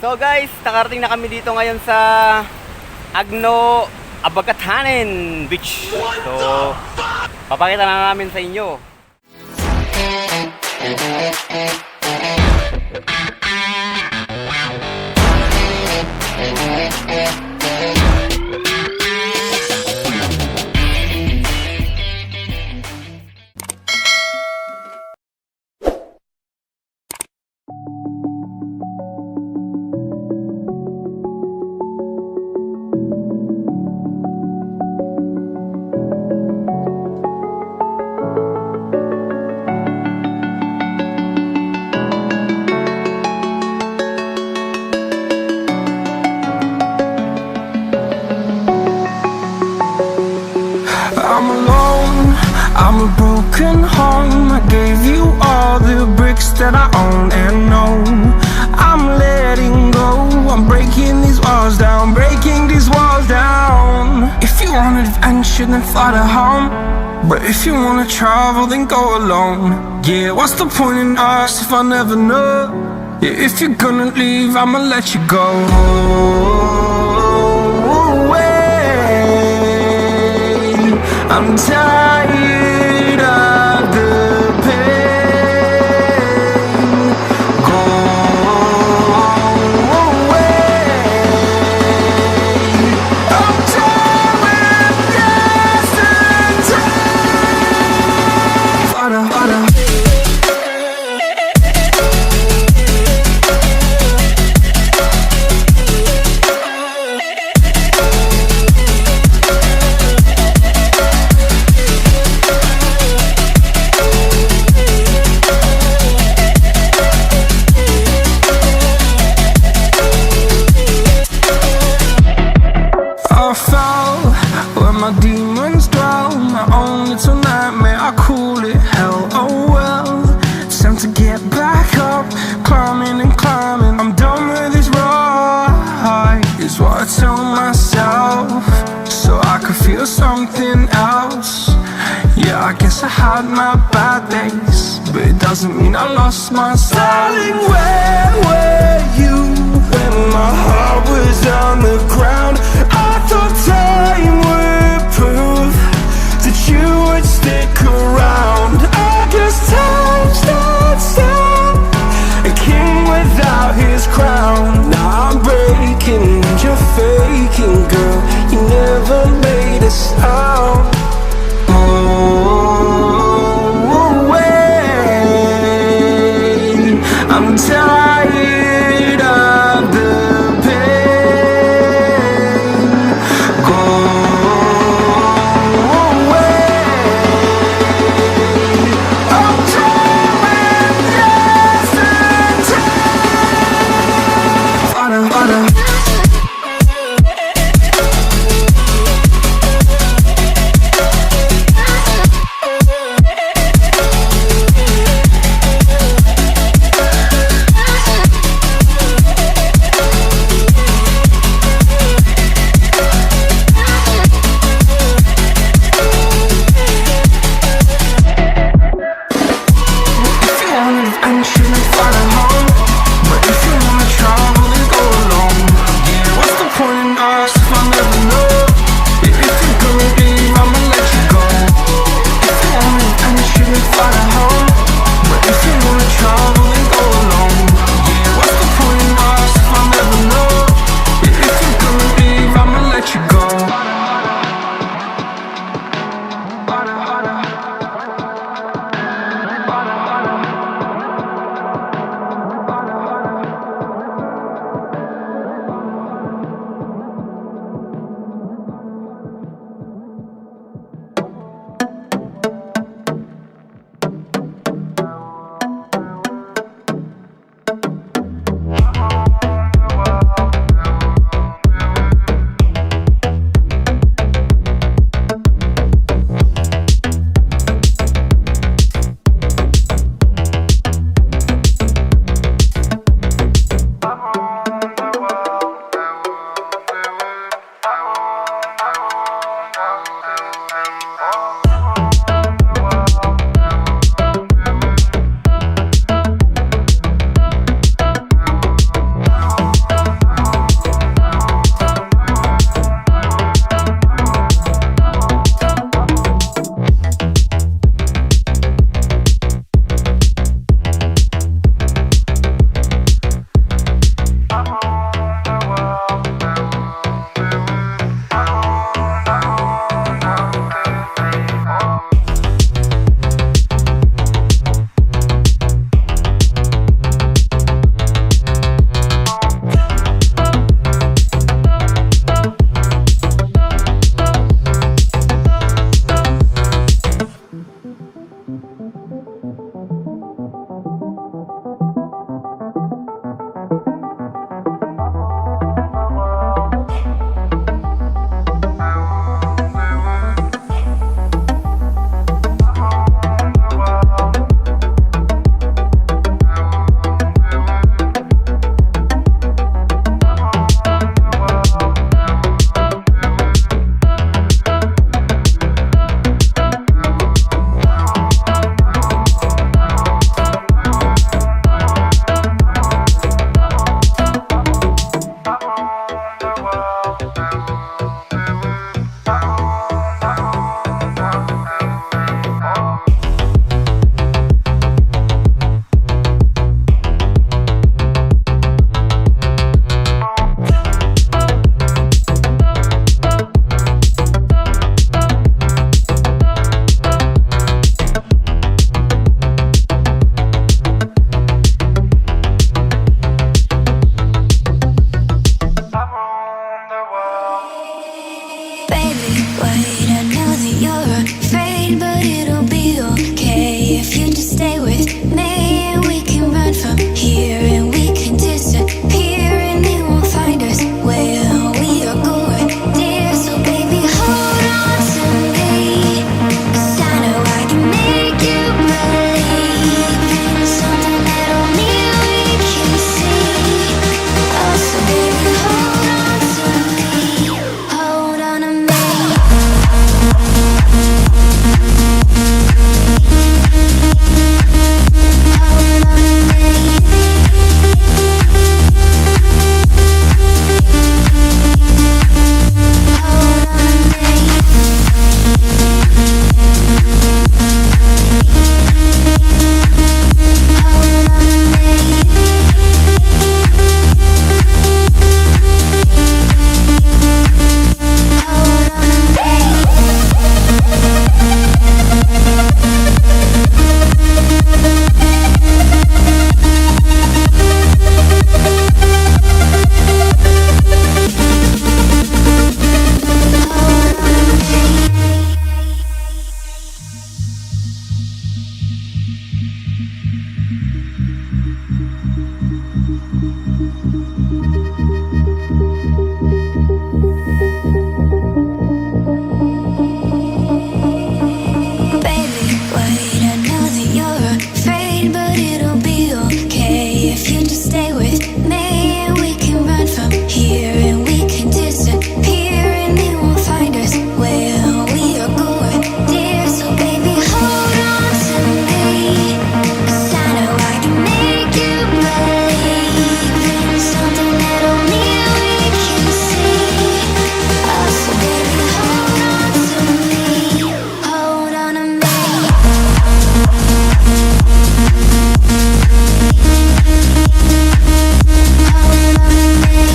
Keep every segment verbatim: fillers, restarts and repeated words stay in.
So guys, nakarating na kami dito ngayon sa Agno Abagatanen Beach. So, papakita na namin sa inyo. I'm alone, I'm a broken home. I gave you all the bricks that I own and know. I'm letting go, I'm breaking these walls down, breaking these walls down. If you want an adventure, then fly to home. But if you wanna travel, then go alone. Yeah, what's the point in us if I never know? Yeah, if you're gonna leave, I'ma let you go. I'm tired of the pain. Go away. I'm done with yesterday. Fada, fada. I fell where my demons dwell. My own little nightmare, I call it hell. Oh well, it's time to get back up. Climbing and climbing, I'm done with this ride, is what I tell myself, so I could feel something else. Yeah, I guess I had my bad days, but it doesn't mean I lost my style. Darling, where were you when my heart was on the ground? I thought time would prove that you would stick around. I guess time stood still, a king without his crown. Now I'm breaking and you're faking, girl. You never made a sound. Go away. I'm tired Baby, wait, I know that you're afraid, but it'll be okay if you just stay with me. And we can run from here, and we can disappear, and they won't find us where we are going, dear. So, baby, hold on to me. 'Cause I know I can make you believe in something that only we can see. Oh, so baby, hold on to me. Hold on to me. Hold on to me.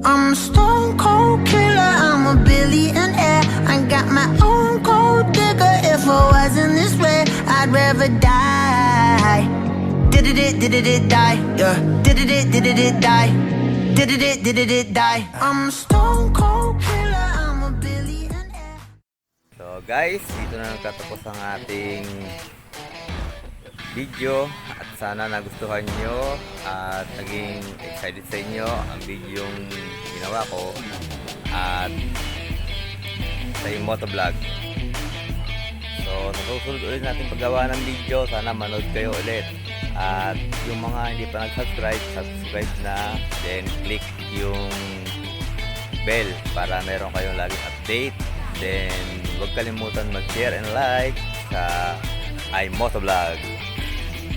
I'm a stone cold killer, I'm a billionaire. I got my own gold digger. If I wasn't this rare, I'd rather die. Did it, did it, did it, die, yeah. Did it, did it, did it, die. Did it, did it, did it, die. I'm a stone cold killer, I'm a billionaire. So guys, dito na nagtatapos ang ating video at sana nagustuhan nyo at naging excited sa inyo ang video ginawa ko at sa Imoto Vlog. So sa susunod ulit natin paggawa ng video, sana manood kayo ulit. At yung mga hindi pa nag-subscribe, subscribe na, then click yung bell para meron kayong laging update. Then, huwag kalimutan mag-share and like sa Imoto Vlog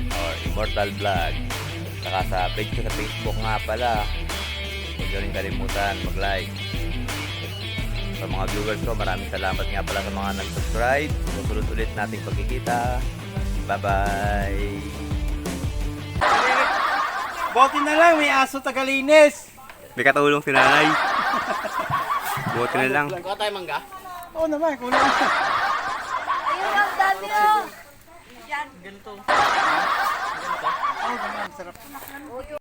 or Immortal Vlog. Saka sa page ko sa Facebook nga pala, huwag nyo rin kalimutan mag-like. Sa mga viewers ko, maraming salamat nga pala sa mga nag-subscribe. Susunod ulit nating pagkikita. Bye-bye! Buti na lang, may aso tagalinis. May katulong si nanay. Buti na lang. Kuha tayo mangga? Oo naman, kulang. Ayun, ang dami, oh. Ganito. Ganito. Oh, ganyan, sarap.